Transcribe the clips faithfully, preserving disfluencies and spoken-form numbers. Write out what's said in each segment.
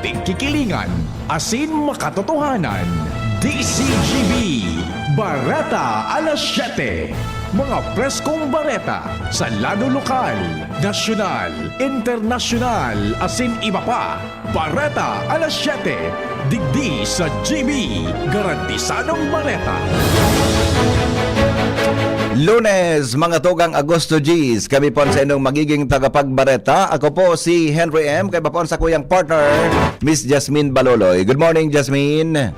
Pigkikilingan asin makatotohanan. D C G B, Bareta alas siyete. Mga preskong bareta sa lado lokal, nasyonal, internasyonal, asin iba pa. Bareta alas siyete, digdi sa G B, garantisadong bareta. Lunes, mga tugang, Agosto diyes, kami po ang sa inyong magiging tagapagbareta. Ako po si Henry M, kaiba po ang sakuyang partner, Miss Jasmine Baloloy. Good morning, Jasmine.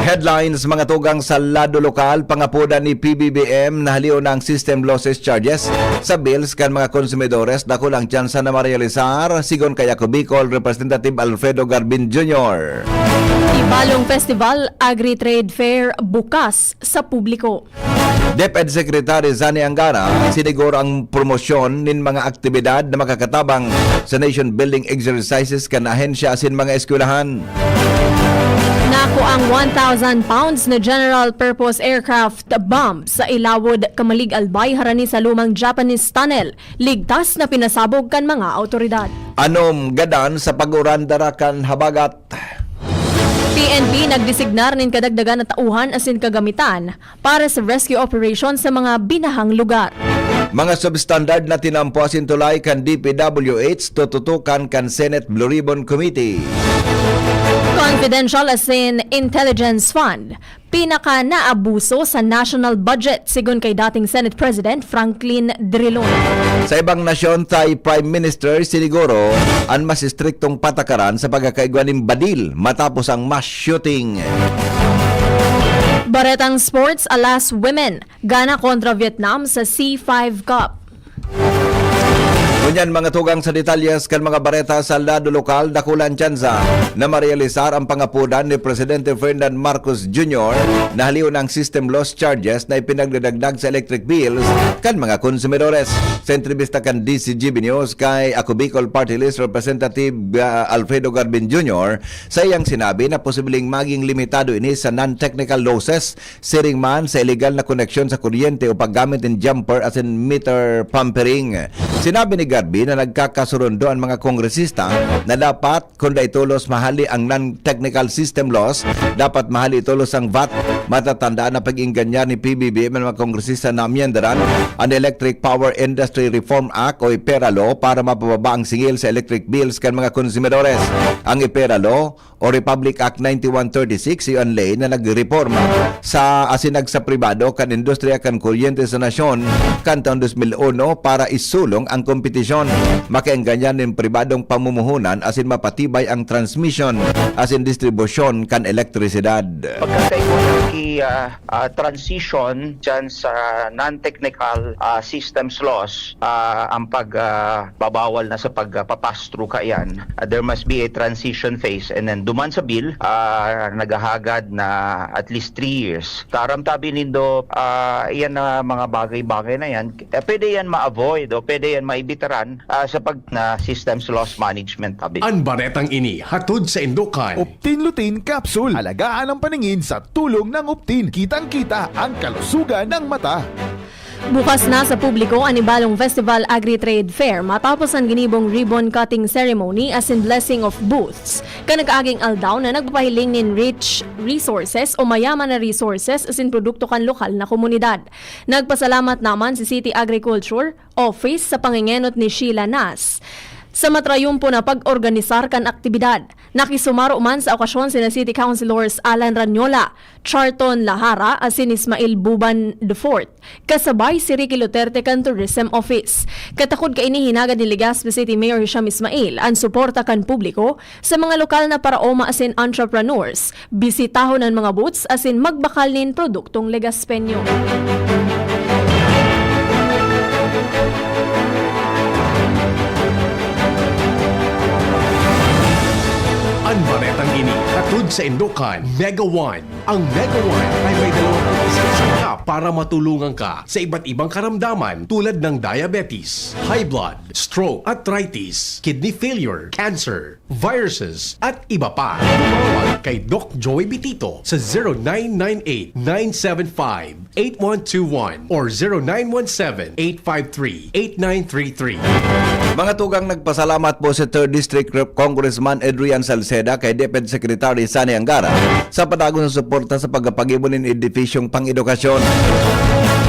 Headlines, mga tugang, sa lado lokal, pangapodan ni P B B M na halion na ang system losses charges sa bills kan mga konsumidores, dakul ang tsansa na marealisar, sigon kay Ako Bicol Representative Alfredo Garbin Junior. Ibalong Festival, Agri-Trade Fair bukas sa publiko. DepEd Secretary Zani Angara, siniguro ang promosyon nin mga aktibidad na makakatabang sa nation building exercises kan ahensya asin mga eskwelahan. Nakuang one thousand pounds na general purpose aircraft bomb sa Ilawod, Camalig, Albay, harani sa lumang Japanese tunnel. Ligtas na pinasabog kan mga awtoridad. Anom gadan sa pag-uran dara kan habagat. P N P nagdesignar nin kadagdagan na tauhan asin kagamitan para sa rescue operation sa mga binahang lugar. Mga substandard na tinampo asin tulay kan D P W H tututukan kan Senate Blue Ribbon Committee. Confidential asin intelligence fund, pinaka naabuso sa national budget, sigon kay dating Senate President Franklin Drilon. Sa ibang nasyon, Thai Prime Minister siniguro an mas estriktong patakaran sa pagkakaigwa nin badil matapos ang mass shooting. Baretang sports, Alas Women gana kontra Vietnam sa C five Cup. Ngunyan, mga tugang, sa detalyes kan mga bareta sa lado lokal, dakula an tsansa na marealisar ang pangapodan ni Presidente Ferdinand Marcos Junior na halion ang system loss charges na ipinagdadagdag sa electric bills kan mga konsumidores. Sa entrebista kan D C G B News kay Ako Bicol Party List Representative, ah, Alfredo Garbin Junior, sa iyang sinabi na posibleng maging limitado ini sa non-technical losses, siring man sa iligal na koneksyon sa kuryente o paggamit nin jumper asin meter pampering. Sinabi ni Garbi na nagkakasurundo an mga kongresista na dapat, kun dai tolos mahali ang non-technical system loss, dapat mahali tolos ang vat. Matatandaan na pag-ingganyar ni P B B M an mga kongresista na amyendaran an Electric Power Industry Reform Act o EPERA Law para mapababa ang singil sa electric bills kan mga konsumidores. Ang EPERA Law o Republic Act ninety-one thirty-six, iyo an ley na nagreporma sa asin nagsapribado kan industriya kan kuryente sa nasyon kan taon dos mil uno para isulong ang kompetisyon. Makaengganyan nin pribadong pamumuhunan asin mapatibay ang transmisyon asin distribusyon kan elektrisidad. Pagkakaigwa ng ki-, ah, ah, transition dyan sa non-technical, ah, systems loss, ah, ang pag, ah, babawal na sa pag, ah, papass-through kaiyan. Ah, there must be a transition phase, and then duman sa bill, ah, naghahagad na at least three years. Taram tabi nindo, ah, iyan na mga bagay-bagay na yan, eh, pwede yan ma-avoid o pwede yan maibitaran, ah, sa pag na systems loss management tabi. An baretang ini hatod sa indukan. Optin Lutein Capsule. Alagaan ang paningin sa tulong ng Optin. Kitang-kita ang kalusugan ng mata. Bukas na sa publiko an ibalong Festival Agri-Trade Fair matapos an ginibong ribbon cutting ceremony asin blessing of booths kan nag-aging aldaw na nagpapahiling nin rich resources o mayaman na resources asin produkto kan lokal na komunidad. Nagpasalamat naman si City Agriculture Office sa pangengenot ni Sheila Nas. Sa matrayumpo na pag-organisar kan aktibidad, nakisumaro man sa okasyon sina City Councilors Alan Ranyola, Charton Lahara asin Ismael Buban the fourth, kasabay si Ricky Luterte kan Tourism Office. Katakod kaini, hinagad ni Legazpi City Mayor Hisham Ismail an suporta kan publiko sa mga lokal na paraoma asin entrepreneurs, bisitahon an mga booths asin magbakal nin produktong Legazpeño. An baretang ini hatod sa indukan, Mega One. Ang Mega One ay may dalawang isang sangkap para matulungan ka sa iba't ibang karamdaman tulad ng diabetes, high blood, stroke, arthritis, kidney failure, cancer, viruses, at iba pa. Tumawag kay Doc Joey Bitito sa zero nine nine eight nine seven five eight one two one or zero nine one seven eight five three eight nine three three. Mga tugang, nagpasalamat po si Third District Rep Congressman Adrian Salceda kay DepEd Secretary Sonny Angara sa padagos na suporta sa pagkapagibo nin edipisyong pang-edukasyon.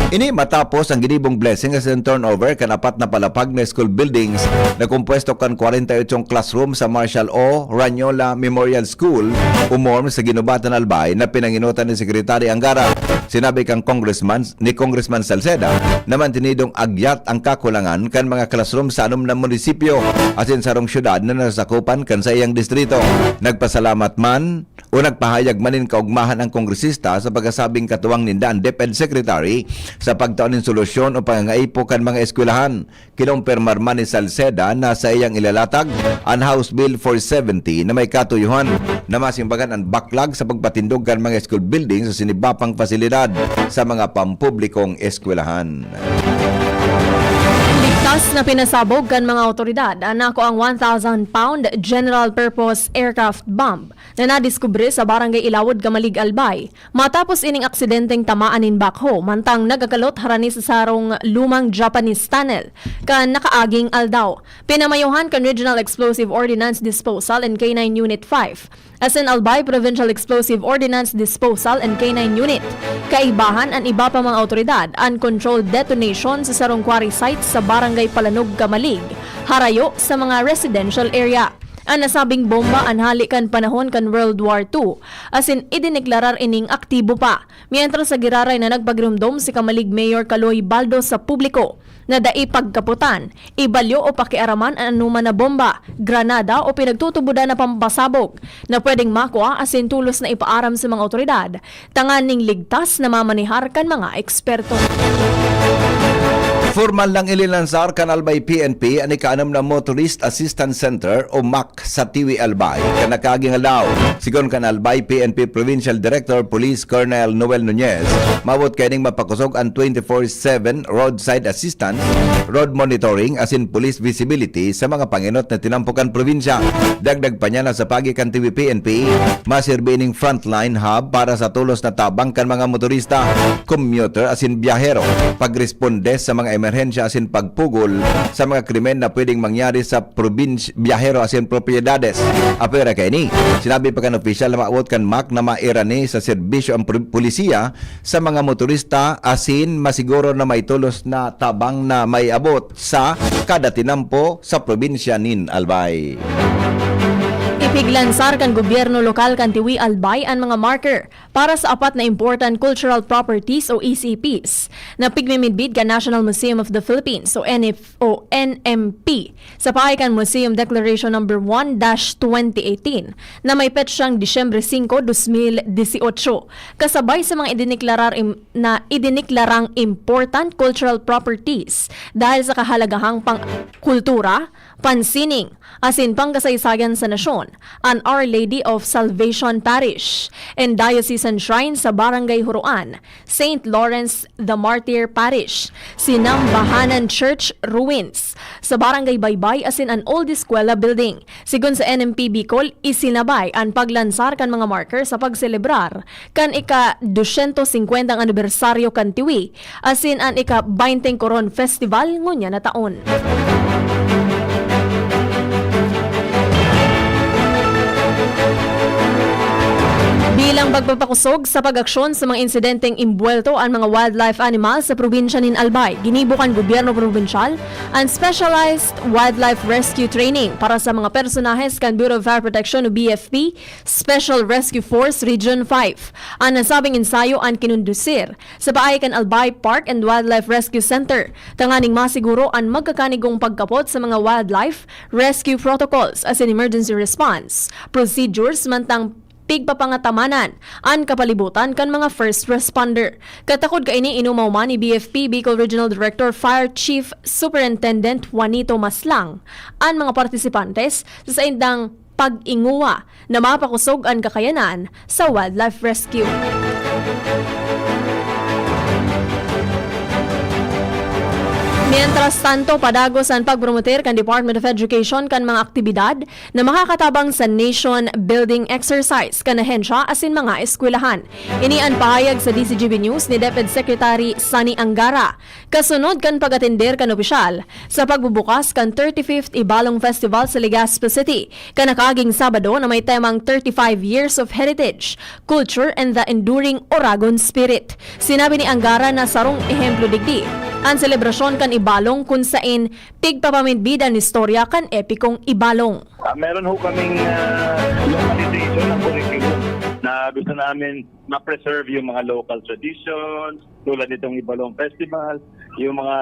Ini matapos ang ginibong blessing asin turnover kan apat na palapag na school buildings na kompuesto kan kwarenta y ocho classroom sa Marshall O. Ranyola Memorial School, o MORM, sa Guinobatan, Albay, na pinangenotan ni Secretary Angara. Sinabi kan Congressman, ni Congressman Salceda na mantinidong agyat ang kakulangan kan mga classroom sa anom na munisipyo asin sarong syudad na nasasakupan kan saiyang distrito. Nagpasalamat man o nagpahayag man nin kaugmahan ang kongresista sa pagkasabing katuwang ninda an DepEd Secretary sa pagtao nin solusyon o pangangaipo kan mga eskwelahan. Kinompirmar man ni Salceda na saiyang ilalatag an House Bill four seventy na may katuyohan na masimbagan an baklag sa pagpatindog kan mga school building sa sinibapang pasilidad sa mga pampublikong eskwelahan. Ligtas na pinasabog kan mga awtoridad an nakuang one thousand pound general purpose aircraft bomb na nadiskubre sa Barangay Ilawod, Camalig, Albay, matapos ining aksidenteng tamaan nin backhoe mantang nagakalot harani sa sarong lumang Japanese tunnel kan nakaaging aldaw. Pinamayohan kan Regional Explosive Ordnance Disposal and K nine Unit five asin Albay Provincial Explosive Ordnance Disposal and K nine Unit. Kaibahan an iba pa mga awtoridad an controlled detonation sa sarong quarry site sa Barangay Palanog, Camalig, harayo sa mga residential area. An nasabing bomba an hale kan panahon kan World War Two, asin idineklarar ining aktibo pa. Mientras sa giraray na nagpagiromdom si Camalig Mayor Kaloy Baldo sa publiko na dai pagkapotan, ibalyo o pakiaraman an anoman na bomba, granada o pinagtutubodan na pampasabog na pwedeng makua asin tolos na ipaaram sa mga awtoridad tanganing ligtas na mamanehar kan mga eksperto. Formal nang ilinansar kan Albay P N P an ika-anom na Motorist Assistance Center o mac sa Tiwi, Albay kan nakaaging aldaw. Sigon kan Albay P N P Provincial Director Police Colonel Noel Nunez, maabot kaining mapakosog an twenty-four seven roadside assistance, road monitoring asin police visibility sa mga pangenot na tinampo kan probinsya. Dagdag pa niya na sa paagi kan Tiwi P N P, maserbi ining frontline hub para sa tolos na tabang kan mga motorista, commuter asin biyahero, pagresponde sa mga emerhensya asin pagpugol sa mga krimen na pwedeng mangyari sa probins-, biyahero asin propiedades. Apwera kaini, sinabi pa kan opisyal na maabot kan mac na mairani sa serbisyo ang pro-, pulisiya sa mga motorista asin masiguro na may tolos na tabang na may abot sa kada tinampo sa probinsya nin Albay. Ipiglansar kan gobyerno lokal kan Tiwi, Albay an mga marker para sa apat na important cultural properties o E C Ps na pigmimidbid kan National Museum of the Philippines o N F o N M P sa paagi kan Museum Declaration Number one dash twenty eighteen na may petsang Disyembre singko, dos mil dieciocho, kasabay sa mga idiniklarar im-, na idiniklarang important cultural properties dahil sa kahalagahang pang-, kultura, pansining, asin pangkasaysayan sa nasyon, an Our Lady of Salvation Parish and Diocesan Shrine sa Barangay Huroan, Saint Lawrence the Martyr Parish, Sinambahanan Church Ruins sa Barangay Baybay asin an Old Eskwela Building. Sigon sa N M P Bicol, isinabay an paglansar kan mga marker sa pagselebrar kan ika-dosyentos singkwentang anibersaryo kan Tiwi asin an ika-bainteng Coron Festival ngunyan na taon. Bilang pagpapakosog sa pag-aksyon sa mga insidenteng imbuwelto an mga wildlife animals sa probinsya nin Albay, ginibo kan gobyerno probinsyal an Specialized Wildlife Rescue Training para sa mga personahes kan Bureau of Fire Protection o B F P Special Rescue Force Region five. An nasabing ensayo an kinondusir sa paagi kan Albay Park and Wildlife Rescue Center, tanganing masiguro an magkakanigong pagkapot sa mga wildlife rescue protocols asin emergency response procedures mantang pigpapangatamanan an kapalibutan kan mga first responder. Katakod kaini, inumaw man ni B F P Bicol Regional Director Fire Chief Superintendent Juanito Maslang an mga partisipantes sa saindang pag-inguwa na mapakosog an kakayanan sa wildlife rescue. Mientras tanto, padagos an pagpromoter kan Department of Education kan mga aktibidad na makakatabang sa nation building exercise kan ahensya asin mga eskwelahan. Ini an pahayag sa D Z G B News ni DepEd Secretary Sonny Angara, kasunod kan pag-atender kan opisyal sa pagbubukas kan thirty-fifth Ibalong Festival sa Legazpi City, kan nakaaging Sabado na may temang thirty-five Years of Heritage, Culture, and the Enduring Oragon Spirit. Sinabi ni Angara na sarong ehemplo digdi an selebrasyon kan Ibalong, kun saen pigpapamidbid an istorya kan epikong Ibalong. Ah, meron ho kaming, ah, localization ng curriculum na gusto namin ma-preserve yung mga local traditions, tulad nitong Ibalong Festival, yung mga,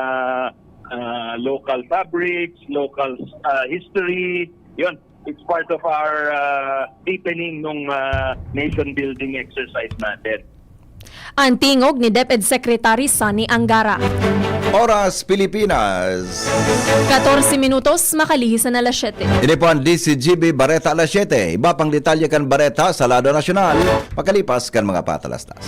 ah, local fabrics, local, ah, history. Yun, it's part of our, ah, deepening nung, ah, nation building exercise natin. An tingog ni DepEd Secretary Sonny Angara. Oras, Pilipinas. Katorse minutos, makalihis na alas siyete. Ini po ang D Z G B Bareta Alas Siyete. Iba pang detalye kan bareta sa lado nasyonal, pakalipas kan mga patalastas.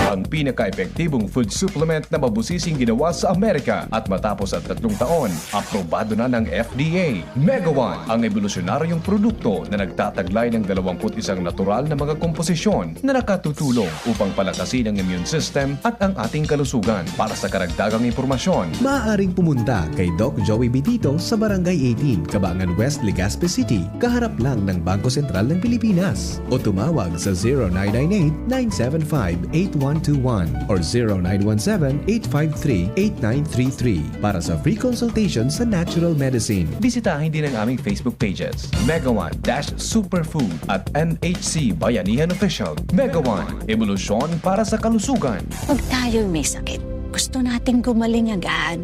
Ang pinaka-epektibong food supplement na mabusising ginawa sa Amerika at matapos ang tatlong taon, aprobado na ng F D A. Mega One, ang ebolusyonaryong produkto na nagtataglay ng dalawampu't isang natural na mga komposisyon na nakatutulong upang palakasin ang immune system at ang ating kalusugan. Para sa karagdagang impormasyon, maaaring pumunta kay Doc Joey Bitito sa Barangay eighteen, Cabangan West, Legazpi City, kaharap lang ng Bangko Sentral ng Pilipinas. O tumawag sa zero nine nine eight, nine seven five, eight one two one or zero nine one seven, eight five three, eight nine three three para sa free consultation sa natural medicine. Bisitahin din ang aming Facebook pages, Mega One dash Superfood at M H C Bayanihan Official. Mega One, ebolusyon para sa kalusugan. Pag tayo'y may sakit, gusto nating gumaling agad.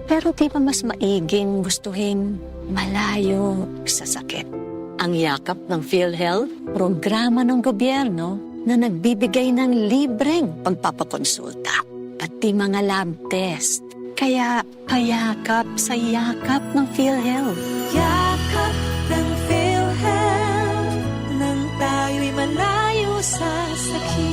Pero di ba mas maiging gustuhin malayo sa sakit? Ang Yakap ng PhilHealth, programa ng gobyerno na nagbibigay ng libreng pagpapakonsulta, pati mga lab test. Kaya payakap sa Yakap ng PhilHealth. Yakap ng PhilHealth, nang tayo'y malayo sa sakit.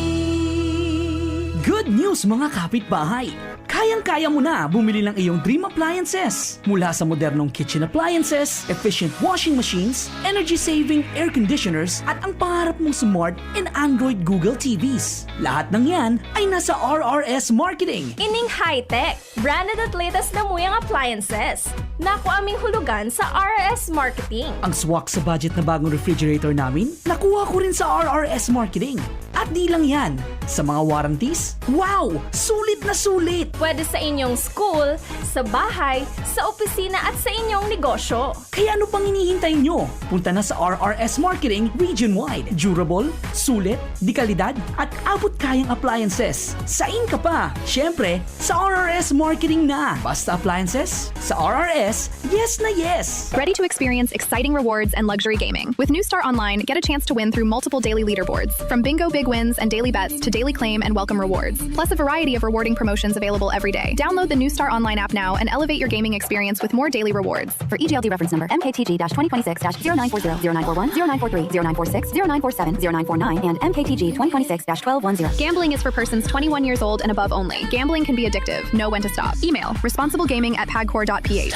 Good news, mga kapitbahay! Kayang-kaya mo na bumili ng iyong dream appliances. Mula sa modernong kitchen appliances, efficient washing machines, energy-saving air conditioners, at ang pangarap mong smart and Android Google T Vs. Lahat ng yan ay nasa R R S Marketing. Ining high-tech, branded at latest na muyang appliances. Naku aming hulugan sa R R S Marketing. Ang swak sa budget na bagong refrigerator namin, nakuha ko rin sa R R S Marketing. At di lang yan, sa mga warranties, wow! Sulit na sulit! Pwede sa inyong school, sa bahay, sa opisina at sa inyong negosyo. Kaya ano pang hinihintay nyo? Punta na sa R R S Marketing region-wide. Durable, sulit, dekalidad, at abot-kayang appliances. Sain ka pa? Siyempre, sa R R S Marketing na. Basta appliances, sa R R S, yes na yes! Ready to experience exciting rewards and luxury gaming? With New Star Online, get a chance to win through multiple daily leaderboards, from bingo big wins and daily bets to daily claim and welcome rewards, plus a variety of rewarding promotions available every day. Download the New Star Online app now and elevate your gaming experience with more daily rewards. For E G L D reference number, M K T G dash twenty twenty-six dash zero nine four zero, zero nine four one, zero nine four three, zero nine four six, zero nine four seven, zero nine four nine, and M K T G twenty twenty-six dash twelve one zero. Gambling is for persons twenty-one years old and above only. Gambling can be addictive. Know when to stop. Email, responsiblegaming at pagcor dot P H.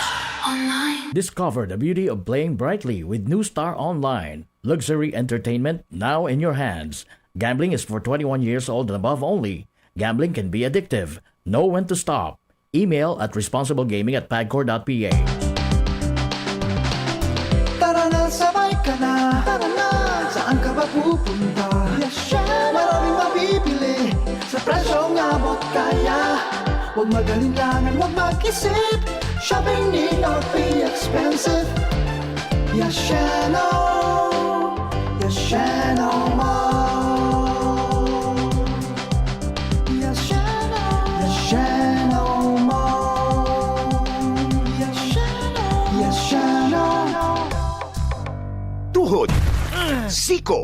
Discover the beauty of playing brightly with New Star Online. Luxury entertainment now in your hands. Gambling is for twenty-one years old and above only. Gambling can be addictive. Know when to stop. Email at responsiblegaming at pagcor dot P H. Tara na, sabay ka na. Tara na, saan ka ba pupunta? Yes, Maraming mabibili sa presyong abot kaya. Huwag mag-alinlangan, huwag mag-isip. Shopping need not be expensive. Yasheno, Yasheno Mall. Yasheno, Yasheno Mall. Yasheno, Yasheno. Tuhod, siko,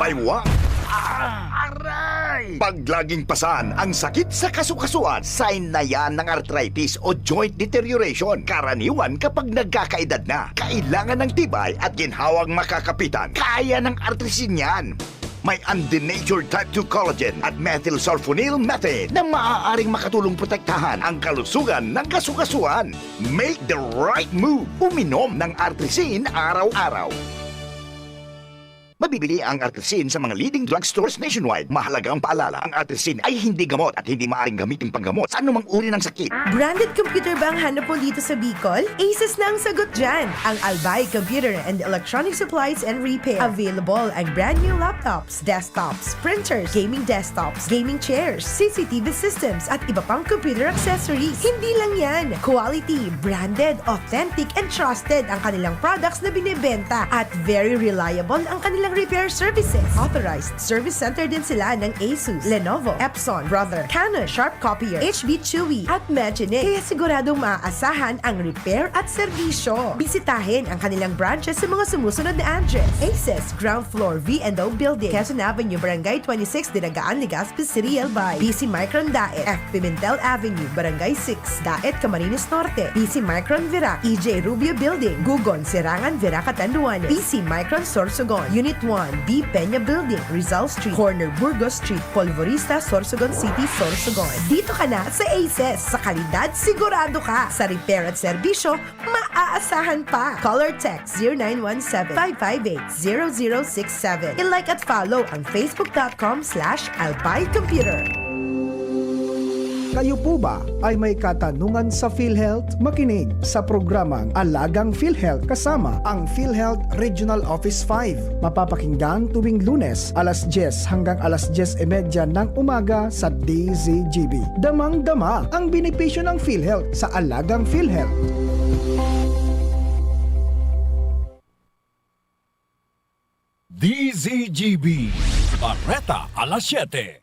baywa, aray! Pag laging pasan ang sakit sa kasukasuan, sign na yan ng arthritis o joint deterioration. Karaniwan kapag nagkakaedad na, kailangan ng tibay at ginhawang makakapitan. Kaya ng Artrisin yan. May undenatured type two collagen at methylsulfonyl methane na maaaring makatulong protektahan ang kalusugan ng kasukasuan. Make the right move. Uminom ng Artrisin araw-araw. Mabibili ang Artrisin sa mga leading drugstores nationwide. Mahalagang paalala, ang Artrisin ay hindi gamot at hindi maaaring gamitin panggamot sa anumang uri ng sakit. Branded computer ba ang hanap mo dito sa Bicol? Asus na ang sagot dyan! Ang Albay Computer and Electronic Supplies and Repair. Available ang brand new laptops, desktops, printers, gaming desktops, gaming chairs, C C T V systems, at iba pang computer accessories. Hindi lang yan! Quality, branded, authentic, and trusted ang kanilang products na binebenta at very reliable ang kanilang repair services. Authorized service center din sila ng Asus, Lenovo, Epson, Brother, Canon, Sharp Copier, H B Chewy, at Magine. Kaya siguradong maaasahan ang repair at serbisyo. Bisitahin ang kanilang branches sa mga sumusunod na address: Aces, ground floor, V and O Building, Quezon Avenue, Barangay twenty-six, Dinagaan, Legazpi City, Albay. B C Micron Daet, F Pimentel Avenue, Barangay six, Daet, Camarines Norte. B C Micron Virac, E J Rubio Building, Gugon, Serangan, Virac, Catanduanes. B C Micron Sorsogon, Unit one, B Peña Building, Rizal Street, corner Burgos Street, Polvorista, Sorsogon City, Sorsogon. Dito ka na sa Aces. Sa kalidad, sigurado ka. Sa repair at serbisyo, maaasahan pa. Call or text zero nine one seven, five five eight, zero zero six seven. I-like at follow ang facebook dot com slash albay computer. Kayo po ba ay may katanungan sa PhilHealth? Makinig sa programang Alagang PhilHealth kasama ang PhilHealth Regional Office five. Mapapakinggan tuwing Lunes, alas dyes hanggang alas dyes y media ng umaga sa D Z G B. Damang-dama ang benepisyo ng PhilHealth sa Alagang PhilHealth. D Z G B, Bareta alas siyete.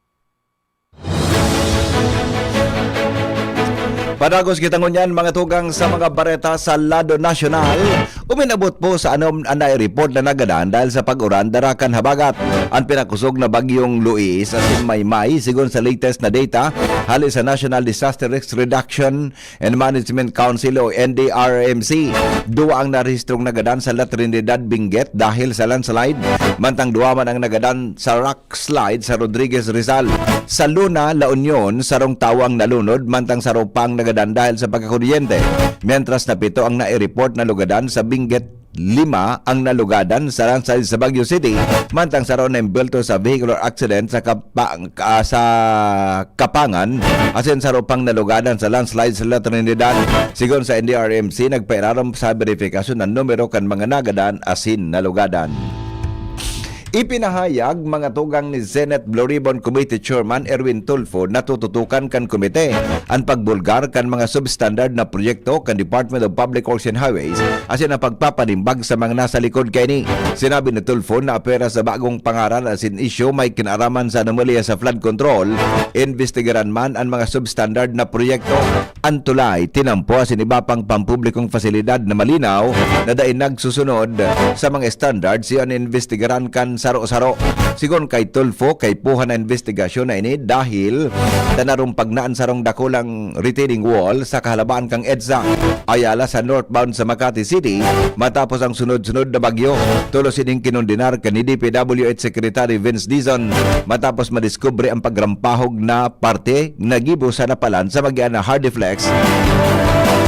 Padagos kita ngunyan, mga tugang, sa mga bareta sa lado nasyonal. Uminabot po sa anom an nai-report na nagadan dahil sa pag-uran dara kan habagat. An pinakosog na Bagyong Luis asin Maymay, sigon sa latest na data hali sa National Disaster Risk Reduction and Management Council o N D R M C. Duwa ang narehistrong nagadan sa La Trinidad, Benguet dahil sa landslide, mantang duwa man ang nagadan sa rock slide sa Rodriguez, Rizal. Sa Luna, La Union, sarong tawo ang nalunod, mantang saro pang nagadan dahil sa pagkakuryente. Mientras na pito ang nai-report na lugadan sa Benguet, lima ang nalugadan sa landslide sa Baguio City, mantang saro na imbwelto sa vehicular accident sa Kapa-, ah, sa Kapangan, asin saro pang nalugadan sa landslide sa La Trinidad. Sigon sa N D R M C, nagpairarom sa verifikasyon ang numero kan mga nagadan asin nalugadan. Ipinahayag, mga tugang, ni Senate Blue Ribbon Committee Chairman Erwin Tulfo na tututukan kan komite an pagbulgar kan mga substandard na proyekto kan Department of Public Works and Highways asin ang pagpapanimbag sa mga nasa likod kaini. Sinabi ni Tulfo na apwera sa bagong pangaran asin isyu may kinaaraman sa anomalya sa flood control, imbestigaran man an mga substandard na proyekto. An tulay, tinampo asin iba pang pampublikong pasilidad na malinaw na dai nagsusunod sa mga standards, iyo an imbestigaran kan saro-saro. Sigon kay Tulfo, kaipuhan na imbestigasyon na ini dahil tanarumpag na an sarong dakulang retaining wall sa kahalabaan kan EDSA Ayala sa northbound sa Makati City matapos ang sunod-sunod na bagyo. Tolos ining kinondenar kan D P W H Secretary Vince Dizon matapos madiskubre ang pagrampahog na parte na gibo sa napalan sa magian na Hardiflex.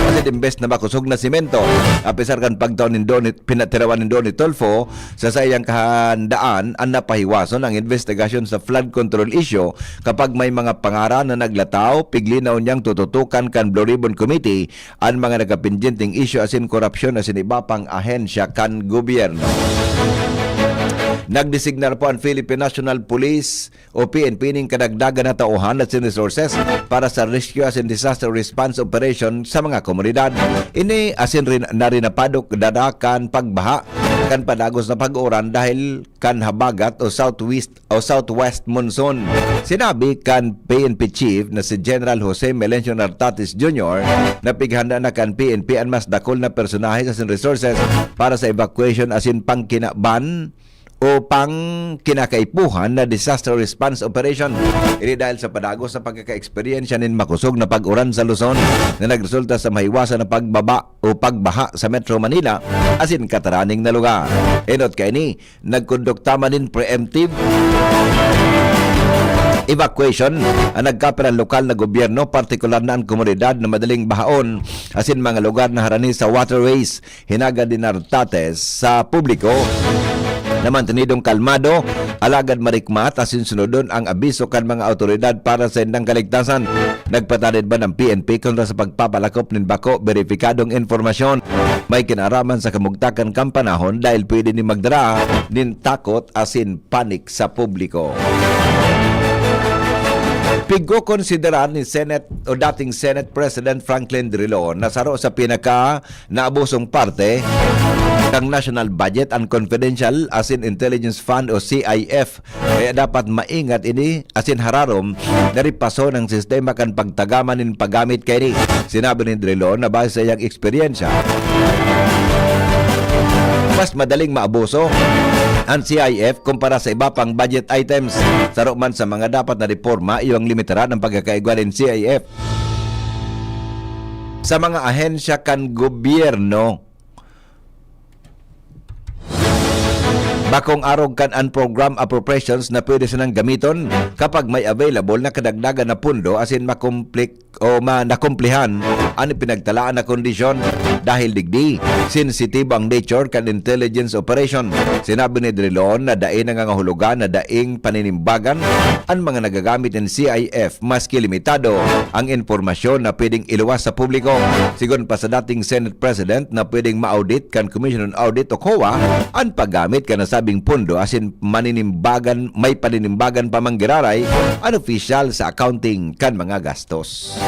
Kasi imbes na makosog na semento, apisar kan pagtao nindo ni, pinatirawan nindo ni Tulfo, sa saiyang kahandaan an napahiwason ang investigasyon sa flood control issue kapag may mga pangaran na naglataw, pigli na unyang tututukan kan Blue Ribbon Committee an mga nagapindyenteng isyu asin korapsyon asin iba pang ahensya kan gobyerno. Nagdesignar po ang Philippine National Police o P N P ning kadagdagan na tauhan asin resources para sa rescue asin disaster response operation sa mga komunidad. Ini asin rin na rinapadok dara kan pagbaha kan padagos na pag-uran dahil kan habagat o southwest o southwest monsoon. Sinabi kan P N P Chief na si General Jose Melencio Nartatis Junior na pighanda na kan P N P an mas dakul na personahe asin resources para sa evacuation asin pangkinaban o pang kinakaipuhan na disaster response operation. Ini dahil sa padagos na pagkaka-eksperyensya nin makosog na pag-uran sa Luzon na nagresulta sa mahiwasan na pagbaba o pagbaha sa Metro Manila asin kataraning na lugar. Enot kaini, nagkondukta man nin preemptive evacuation ang nagkapirang lokal na gobyerno, partikular na ang komunidad na madaling bahaon asin mga lugar na harani sa waterways. Hinagad ni Nartates sa publiko na mantenidong kalmado, alagad marikmat asin sunodon ang abiso kan mga awtoridad para sa indang kaligtasan. Nagpatanid man ang P N P kontra sa pagpapalakop nin bako beripikadong impormasyon. May kinaraman sa kamugtakan kan panahon dahil pwede ni magdara nin takot asin panik sa publiko. Pigkokonsiderar ni Senate o dating Senate President Franklin Drilon na saro sa pinaka naabusong parte kan national budget an confidential asin intelligence fund o C I F. Kaya dapat maingat ini asin hararom na ripason ang sistema kan pagtagama nin paggamit kaini. Sinabi ni Drilon na base sa iyang eksperyensya, mas madaling maabuso ang C I F kumpara sa iba pang budget items. Saro man sa mga dapat na reforma, iyo ang limitaran ang pagkakaigwa nin C I F sa mga ahensya kan gobyerno. Bakong arog kan unprogrammed appropriations na pwede sanang gamiton kapag may available na kadagdagan na pondo asin makumplik o ma-, nakumplihan an ipinagtalaan na kondisyon. Dahil digdi, sensitibo ang nature kan intelligence operation. Sinabi ni Drilon na dai nangangahulugan na daing paninimbagan an mga nagagamit nin C I F, maski limitado ang impormasyon na pwedeng iluwas sa publiko. Sigon pa sa dating Senate President na pwedeng ma-audit kan Commission on Audit o COA an paggamit kan nasabing pondo asin maninimbagan, may paninimbagan pa man giraray an opisyal sa accounting kan mga gastos.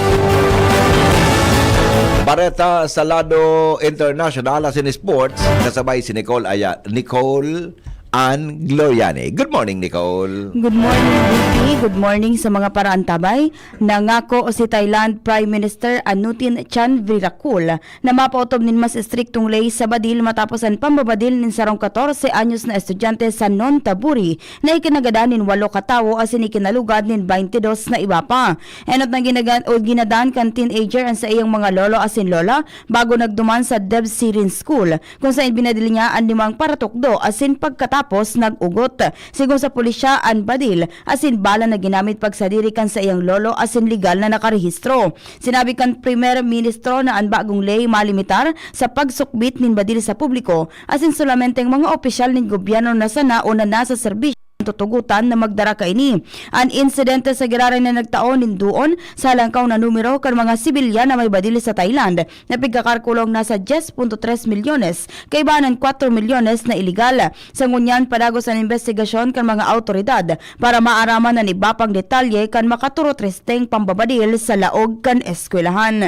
Bareta sa lado international asin sports, kasabay si Nicole Aya-, Nicole Ann Gloriani. Good morning, Nicole. Good morning, Vicky. Good morning sa mga paraantabay. Nangako si Thailand Prime Minister Anutin Chanvirakul na mapaotob nin mas estriktong ley sa badil matapos an pambabadil nin sarong katorse anyos na estudyante sa Nonthaburi na ikinagadan nin walo ka tawo asin ikinalugad nin baynte dos na iba pa. Enot na ginaga-, o ginadan kan teenager an saiyang mga lolo asin lola bago nagduman sa Devsirin School, kung saen binadil niya an limang paratukdo asin pagkatapos nag-ugot. Sigon sa pulisya, an badil asin bala na ginamit pagsadiri kan saiyang lolo asin legal na nakarehistro. Sinabi kan Primer Ministro na an bagong ley malimitar sa pagsukbit nin badil sa publiko asin solamenteng mga opisyal nin gobyerno na sana o na nasa serbisyo an tutugotan na magdara kaini. An insidente sa giraray na nagtao nin duon sa halangkaw na numero kan mga sibilyan na may badil sa Thailand na pigkakalkulong nasa dyes punto tres milyones, kaiba nin kwatro milyones na iligal. Sa ngunyan, padagos an imbestigasyon kan mga awtoridad para maaraman an iba pang detalye kan makaturutristeng pambabadil sa laog kan eskwelahan.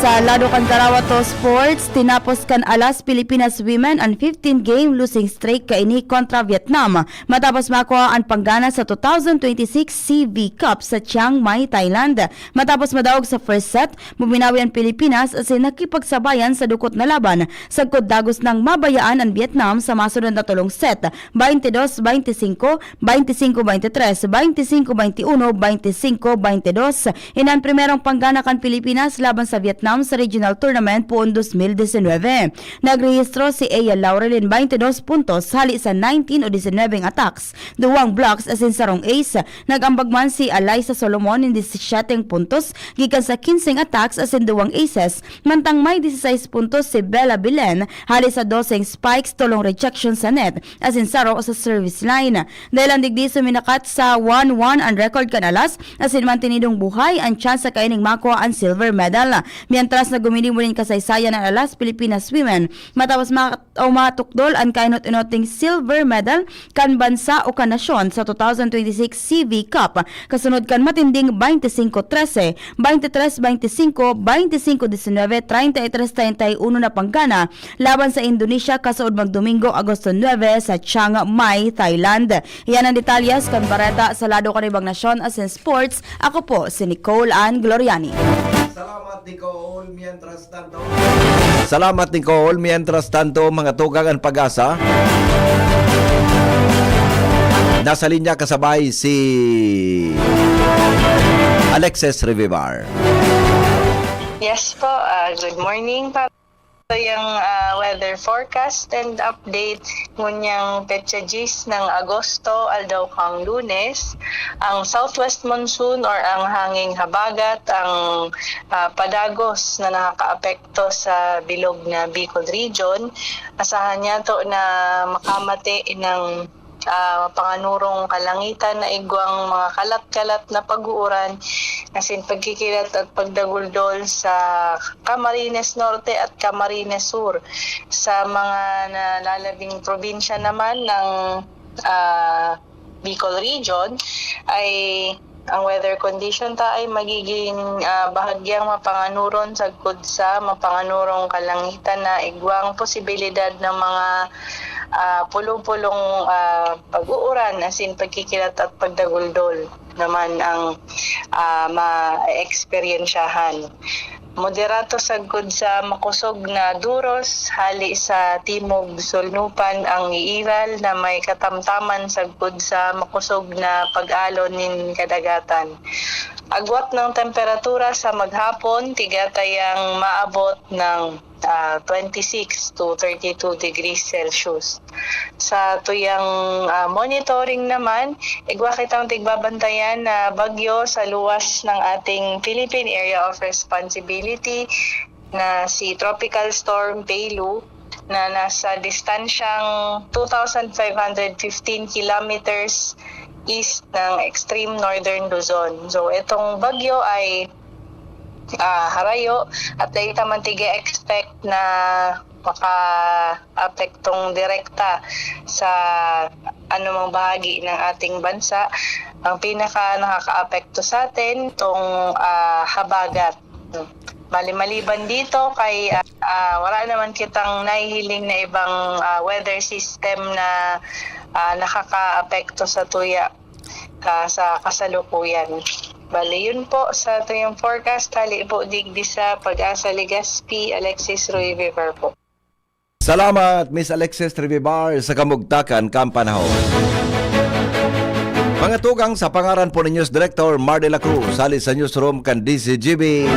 Sa lado kan Tarawat o Sports, tinapos kan Alas Pilipinas Women an fifteen-game losing streak kaini kontra Vietnam, matapos makua an panggana sa two thousand twenty-six C V Cup sa Chiang Mai, Thailand. Matapos madaog sa first set, buminawi an Pilipinas asin nakipagsabayan sa dukot na laban, sagkod dagos nang mabayaan an Vietnam sa masunod na tolong set, baynte dos baynte singko, baynte singko baynte tres, baynte singko baynte uno, baynte singko baynte dos. Ini an primerong panggana kan Pilipinas laban sa Vietnam sa regional tournament poon dos mil disinwebe. Nagrehistro si Aya Laurel nin baynte dos puntos hali sa nineteen o disinwebeng attacks, duwang blocks asin sarong ace. Nag-ambag man si Alyssa Solomon nin disisisyeteng puntos gikan sa kinseng attacks asin duwang aces, mantang may disisais puntos si Bella Belen hali sa doseng spikes, tolong rejection sa net asin saro sa service line. Dahelan digdi, suminakat sa one one an record kan Alas asin mantenidong buhay an tsansa kaining makua an silver medal. Mientras na guminibo nin kasaysayan an Alas Pilipinas Women matapos ma-, o matukdol an kainot-inoting silver medal kan bansa o kan nasyon sa two thousand twenty-six C V Cup, kasunod kan matinding baynte singko trese, baynte tres baynte singko, baynte singko disinwebe, treinta y tres treinta y uno na panggana laban sa Indonesia kasood magdomingo, Agosto nuebe, sa Chiang Mai, Thailand. Iyan an detalyes kan bareta sa lado kan ibang nasyon asin sports. Ako po si Nicole Ann Gloriani. Salamat, Nicole. Mientras tanto, Salamat, Nicole. Mientras tanto, mga tugang, an PAGASA, nasa linya kasabay si Alexis Revivar. Yes po, ah, good morning. Para sa yang, ah, weather forecast and update, ngunyang petsa diyes ng Agosto, aldaw kang Lunes, ang southwest monsoon or ang hanging habagat ang, ah, padagos na nakakaapekto sa bilog na Bicol Region. Asahan niya to na makamate ng ah, mapanganurong kalangitan na igwang mga kalat-kalat na pag-uuran, asin pagkikilat at pagdaguldol sa Camarines Norte at Camarines Sur, sa mga nalalabing probinsya naman ng, ah, Bicol Region, ay ang weather condition ta ay magiging, ah, bahagyang mapanganuron sagkod sa mapanganurong kalangitan na igwang posibilidad ng mga, ah, pulo-pulong, ah, pag-uuran, asin pagkikilat at pagdaguldol naman ang, ah, ma-eksperyensyahan. Moderato sagkod sa makosog na duros, hali sa timog sulnupan ang iiral na may katamtaman sagkod sa makosog na pag-alon nin kadagatan. Agwat ng temperatura sa maghapon, tigatayang maabot ng, ah, twenty-six to thirty-two degrees Celsius. Sa tuyang, ah, monitoring naman, igwa kitang tigbabantayan na bagyo sa luwas ng ating Philippine Area of Responsibility na si Tropical Storm Pelu na nasa distansyang two thousand five hundred fifteen kilometers east ng extreme northern Luzon. So, itong bagyo ay, ah, harayo at dai ta man tig-expect na maka-apektong direkta sa anumang bahagi ng ating bansa. Ang pinaka nakakaapekto sa atin, itong, ah, habagat. Bali, maliban dito, kay, ah, ah, wala naman kitang nahihiling na ibang, ah, weather system na, ah, nakakaapekto sa tuya, ah, sa kasalukuyan. Bali, yun po sa tuyang forecast. Hali po digdi sa PAGASA Legazpi, Alexis Rui Vivar po. Salamat, Miss Alexis Revivar, sa kamugtakan kan panahon. Mga tugang, sa pangaran po ni News Director Mar de la Cruz, hali sa newsroom kan D C G B,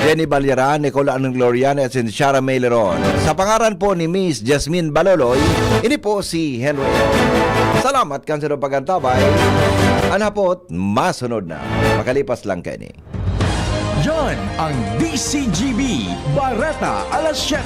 Jenny Balyara, Nicole Anong Gloriana, at si Shara May Leron. Sa pangaran po ni Miss Jasmine Baloloy, ini po si Henry. Salamat kan sa pag-antabay. An hapot, masunod na. Makalipas lang kaini. Yan ang D C G B, Bareta, alas siyete.